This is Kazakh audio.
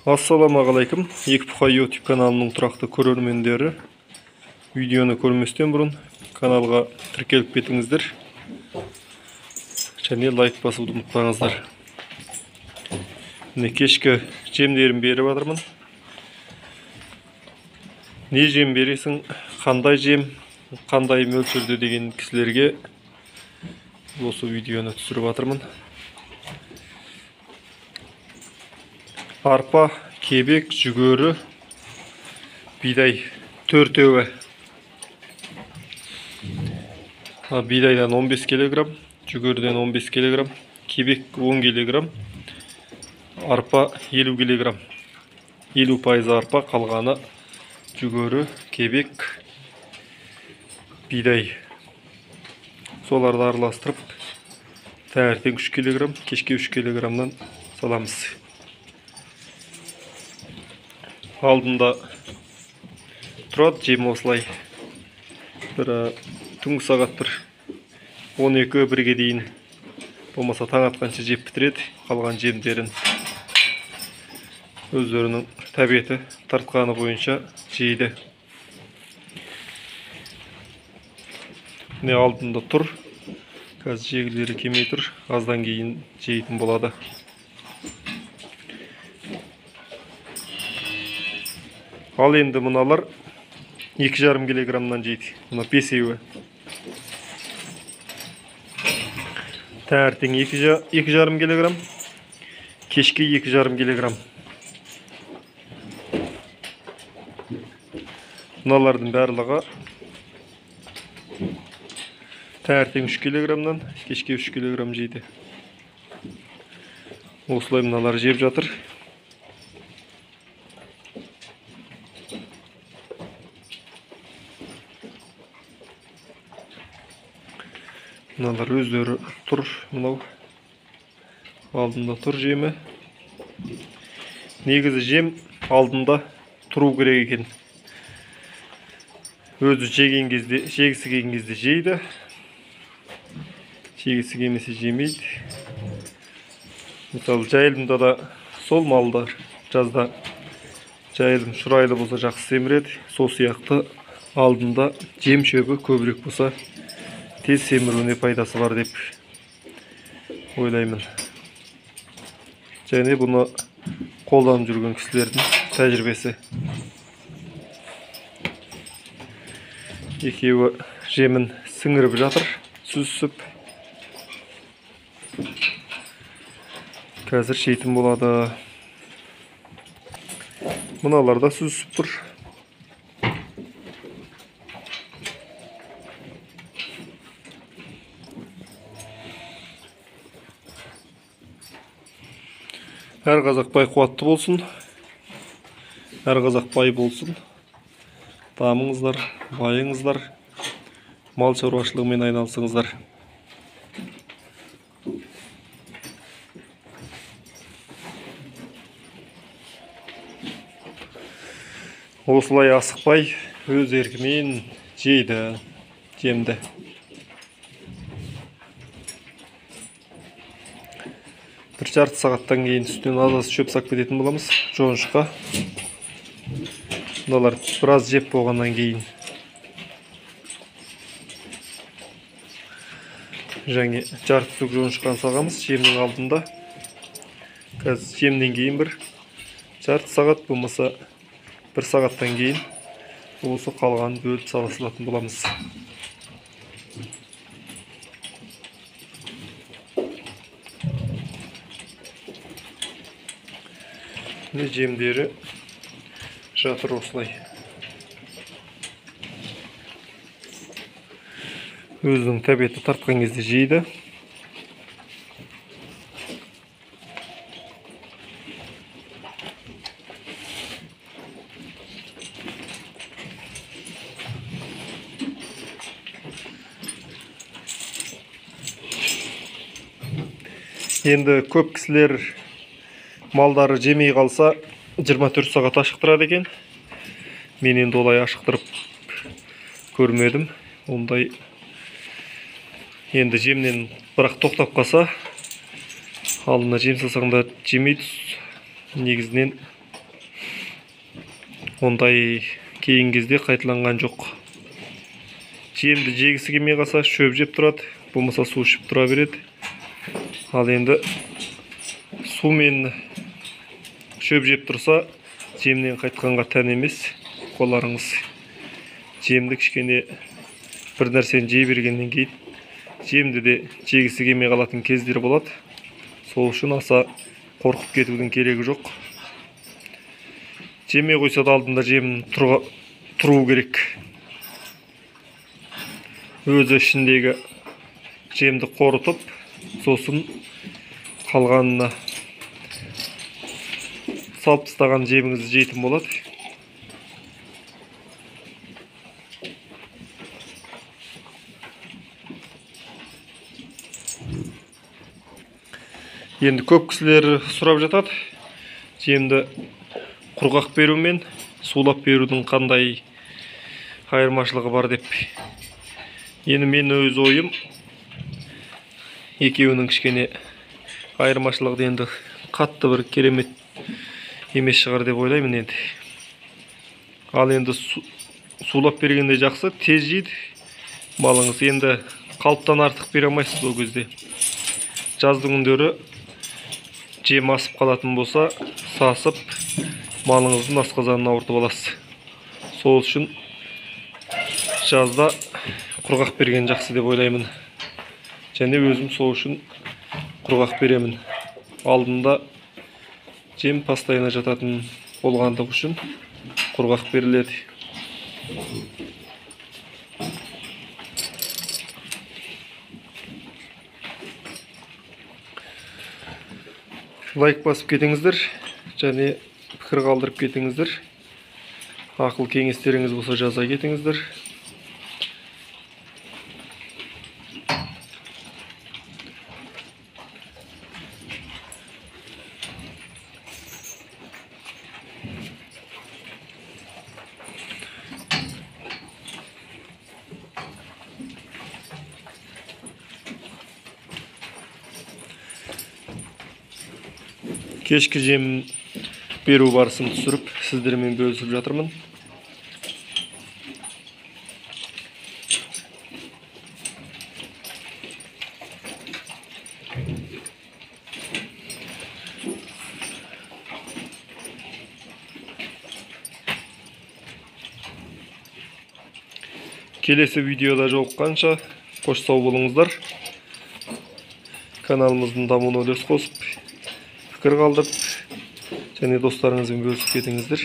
Ассалаумағалейкум, Екі Бұқа YouTube каналының тұрақты көрермендері. Видеоны көрместен бұрын каналға тіркеліп кетіңіздер және лайк басуды ұмытпаңыздар. Міне кешкі жемдерін беріп жатырмын. Не жем бересің, қандай жем, қандай мөлшерде деген кісілерге осы видеоны түсіріп жатырмын. Арпа, кебек, жүгері, бидай төртеуі. Бидайдан 15 килограмм, жүгеріден 15 килограмм, кебек 10 килограмм, арпа 50 килограмм. 50% арпа, қалғаны жүгері, кебек, бидай. Соларды араластырып, таңертең 3 килограмм, кешке 3 килограммнан саламыз. Алдында тұрады жем осылай. Бір түнгі сағат бір 12-1-ге дейін, болмаса таң атқанша жеп бітіреді. Қалған жемдерін өздерінің тәбеті тартқаны бойынша жейді. Міне алдында тұр. Қазір жегілері келмей тұр. Аздан кейін жейтін болады. Ал енді мыналар 2,5 килограммнан жейді. Мына бесеуі. Таңертең 2,5 килограмм, кешке 2,5 килограмм. Мыналардың барлығы таңертең 3 килограммнан, кешке 3 килограмм жейді. Осылай мыналар жеп жатыр. Мыналар өздері тұр, мынау алдында тұр жемі. Негізі жем алдында тұру керек екен. Өзі жеген кезде, жегісі келген кезде жейді. Жегісі келмесе жемейді. Мысалы жайылымда да сол малдар жазда жайылым шұрайлы болса жақсы семіреді. Сол сияқты алдында жем шөбі көбірек болса тез семіруіне пайдасы бар деп ойлаймын. Және бұны қолданып жүрген кісілердің тәжірибесі. Екеуі жемін сіңіріп жатыр, сүзісіп. Қазір жейтін болады. Мыналар да сүзісіп тұр. Әр қазақ бай қуатты болсын, әр қазақ бай болсын. Дамыңыздар, байыңыздар, мал шаруашылығымен айналысыңыздар. Осылай асықпай өз еркімен жейді жемді. Бір жарты сағаттан кейін үстінен аз-аз шөп сап кететін боламыз жоңышқа. Мыналар біраз жеп болғаннан кейін және жарты түк жоңышқаны салғанбыз жемнің алдында. Қазір жемнен кейін бір жарты сағат болмаса бір сағаттан кейін осы қалғанын бөліп сала салатын боламыз. Міне жемдері жатыр осылай. Өзінің тәбеті тартқан кезде жейді. Енді көп кісілер малдары жемей қалса 24 сағат ашықтырады екен. Мен енді олай ашықтырып көрмедім. Ондай енді жемнен бірақ тоқтап қалса, алдына жем салсаң да жемейді. Негізінен Ондай кейін кезде қайталанған жоқ. Жемді жегісі келмей қалса шөп жеп тұрады, болмаса су ішіп тұра береді. Ал енді су мен шөп жеп тұрса, жемнен қайтқанға тән емес. Қоларыңыз жемді кішкене бір нәрсені жей бергеннен кейін жемді де жегісі келмей қалатын кездер болады. Сол үшін аса қорқып кетудің керегі жоқ. Жемей қойса да алдында жем тұру керек. Өзі ішіндегі жемді қорытып, сосын қалғанына салып тастаған жеміңізді жейтін болады. Енді көп кісілер сұрап жатады, жемді құрғақ беру мен сулап берудің қандай айырмашылығы бар деп. Енді мен өз ойым, екеуінің кішкене айырмашылығы енді қатты бір керемет емес шығар деп ойлаймын енді. Ал енді сулап бергенде жақсы, тез жейді малыңыз. Енді қалыптан артық бере алмайсыз ол кезде. Жаздың күндері жем асып қалатын болса, сасып малыңыздың асқазанын ауыртып аласыз. Сол үшін жазда құрғақ берген жақсы деп ойлаймын. Және өзім сол үшін құрғақ беремін. Алдында жем постоянно жататын болғандығы үшін құрғақ беріледі. Лайк басып кетіңіздер және пікір қалдырып кетіңіздер. Ақыл кеңестеріңіз болса жаза кетіңіздер. Кешкі жем беру барысын түсіріп, сіздермен бөлісіп жатырмын. Келесі видеода жолыққанша қош сау болыңыздар. Каналымыздың дамуына үлес қосып, пікір қалдырып және достарыңызбен бөлісіп кетіңіздер.